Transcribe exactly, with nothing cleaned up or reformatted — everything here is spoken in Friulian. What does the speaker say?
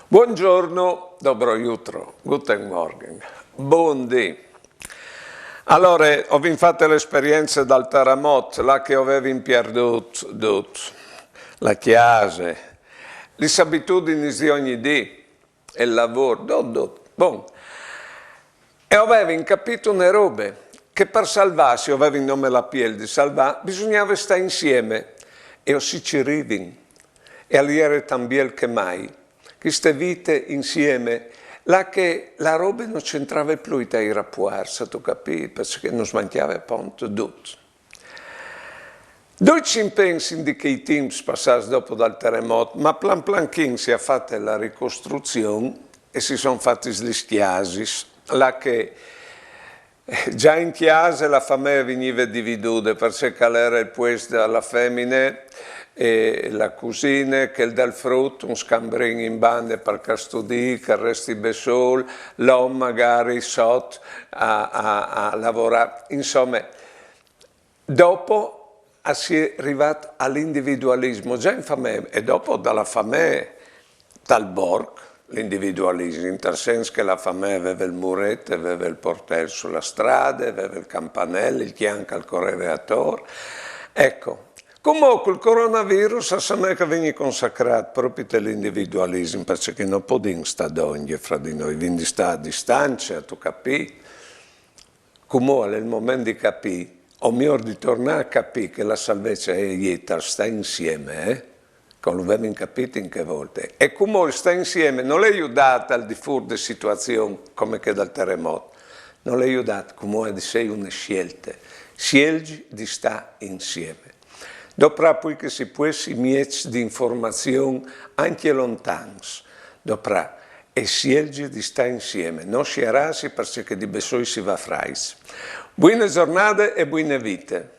Buongiorno, dobro jutro, guten Morgen, bundì. Alore, o vin fate l'esperience dal teremot, là che o vevin pierdût dut, la cjase, lis abitudinis di ogni dì, il lavôr, dut, dut. Bon. E o vevin capît une robe, che par salvâsi, o vevin nome la piel di salvâ, bisugnave stâ insieme, e o si cirivin. E al jere tant biel che mai, cheste vite insieme, là che la robe no centrave plui tai rapuarts, âstu capît, parcè che nus mancjave apont dut. Ducj si impensin di chei timps passâts dopo dal teremot, ma plan plan chin si à fate la ricostruzion e si son fatis lis cjasis, là che za in cjase la famee e vignive dividude, parcè che al jere il puest da la femine e la cusine, chel dal frut, un scambrin in bande par custodî, che al resti bessôl, l'om magari sot a, a, a lavorâ. Insome, dopo a si è rivât al individualismo, za in famee, e dopo da la famee tal borc, l'individualismo, intal sens che la famee e veve il muret, e veve il portel su la strade, e veve il campanel, il cjan che al coreve ator. Eco, cumò cul coronavirus al somee che al vegni consacrât propit l'individualismo, parcè che no podìn stâ dongje fra di nô, o vin di stâ a distance, âstu capît. Cumò al è il moment di capî, o miôr di tornâ a capî che la salvezza e je tal stâ insieme, eh? Che lu vevin capît in chê volte. E cumò il stâ insieme nol è judât al di fûr de situazion come chê dal teremot, nol è judât, cumò e à di sei une sielte, sielzi di stâ insieme. Doprâ plui che si pues i mieçs di informazion ancje lontans, doprâ e sielzi di stâ insieme, no sierâsi parcè che di bessôi si va fraits. Buine zornade e buine vite.